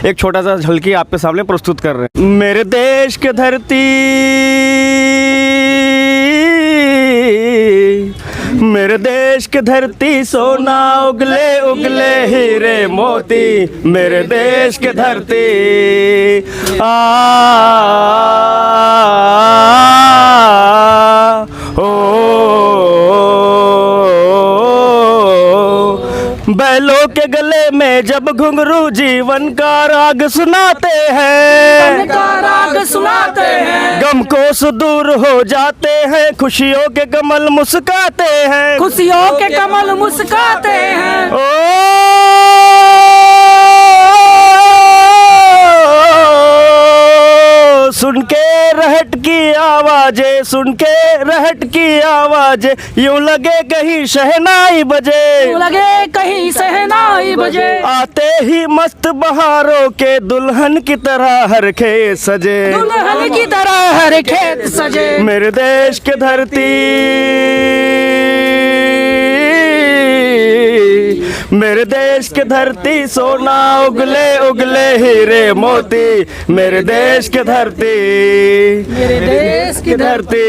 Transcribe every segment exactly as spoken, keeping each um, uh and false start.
एक छोटा सा झलकी आपके सामने प्रस्तुत कर रहे हैं। मेरे देश के धरती, मेरे देश के धरती, सोना उगले उगले हीरे मोती, मेरे देश के धरती। आ, ओ, बैलों के गले में जब घुंघरू, जीवन का राग सुनाते हैं, जीवन का राग सुनाते हैं। गम कोस दूर हो जाते हैं, खुशियों के कमल मुस्काते हैं। खुशियों के कमल मुस्काते हैं। ओ, सुन के रहट की आवाजें, सुन के रहट की आवाजें, यूं लगे कहीं शहनाई बजे। यूं लगे कहीं शहनाई बजे। आते ही मस्त बहारों के दुल्हन की तरह हर खेत सजे। दुल्हन की तरह हर खेत सजे। मेरे देश के धरती, मेरे देश के धरती, सोना उगले उगले हीरे मोती, मेरे देश के धरती। मेरे देश की धरती।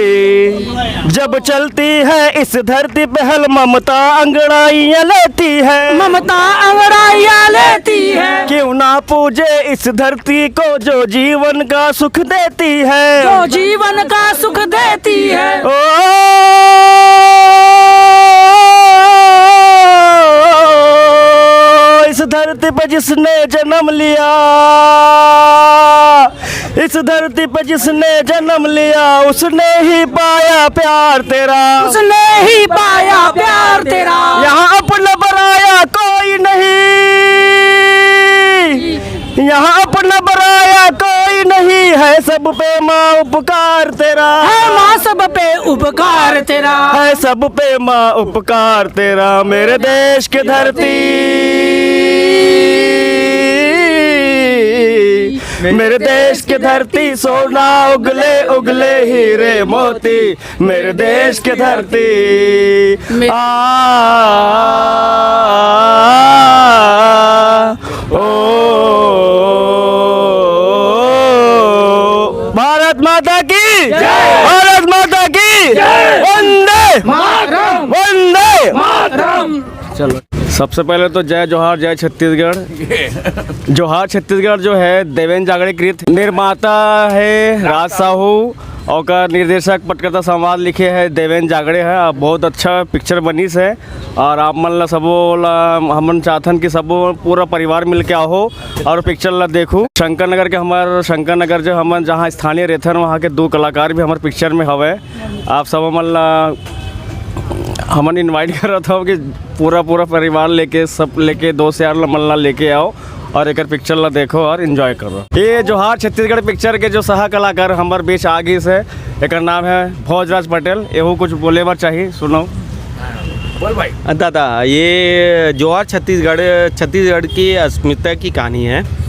जब चलती है इस धरती पे हल, ममता अंगड़ाइयां लेती है। ममता अंगड़ाइयां लेती है। क्यों ना पूजे इस धरती को, जो जीवन का सुख देती है। जो जीवन का सुख देती है। ओ, इस धरती पे जिसने जन्म लिया, इस धरती पे जिसने जन्म लिया, उसने ही पाया प्यार तेरा। उसने ही पाया प्यार तेरा। यहाँ अपना पराया कोई नहीं, यहाँ अपना पराया कोई नहीं, है सब पे माँ उपकार तेरा। है माँ सब पे उपकार तेरा। है सब पे माँ उपकार तेरा। मेरे देश की धरती, मेरे देश की धरती, सोना उगले उगले हीरे मोती, मेरे देश की धरती। मे- आ, ओ, भारत माता की जय। भारत माता की जय। वंदे मातरम। वंदे मातरम। चलो, सबसे पहले तो जय जोहार, जय छत्तीसगढ़। जोहार छत्तीसगढ़ जो है देवेंद्र जांगड़े कृत, निर्माता है राज साहू, ओकर निर्देशक पटकथा संवाद लिखे है देवेंद्र जांगड़े है। अब बहुत अच्छा पिक्चर बनिस है और आप मन ला सबो ला हमन चाहथन कि सबो पूरा परिवार मिल के आहो और पिक्चर ला देखो। शंकर नगर के हमर, शंकर नगर जो हमन जहाँ स्थानीय रहथन, वहाँ के दो कलाकार भी हमर पिक्चर में हवे। आप सब मन ला हमन इनवाइट करत हव कि पूरा, पूरा परिवार लेके, सब लेके, दोस्त यार मन ला लेके आओ और एकर पिक्चर ला देखो और एंजॉय करो। ये जोहार छत्तीसगढ़ पिक्चर के जो सह कलाकार हमर बीच आ गिस है, एकर नाम है भोजराज पटेल। एहू कुछ बोले बर चाही, सुनो। बोल भाई। दादा, ये जोहार छत्तीसगढ़, छत्तीसगढ़ की अस्मिता की कहानी है।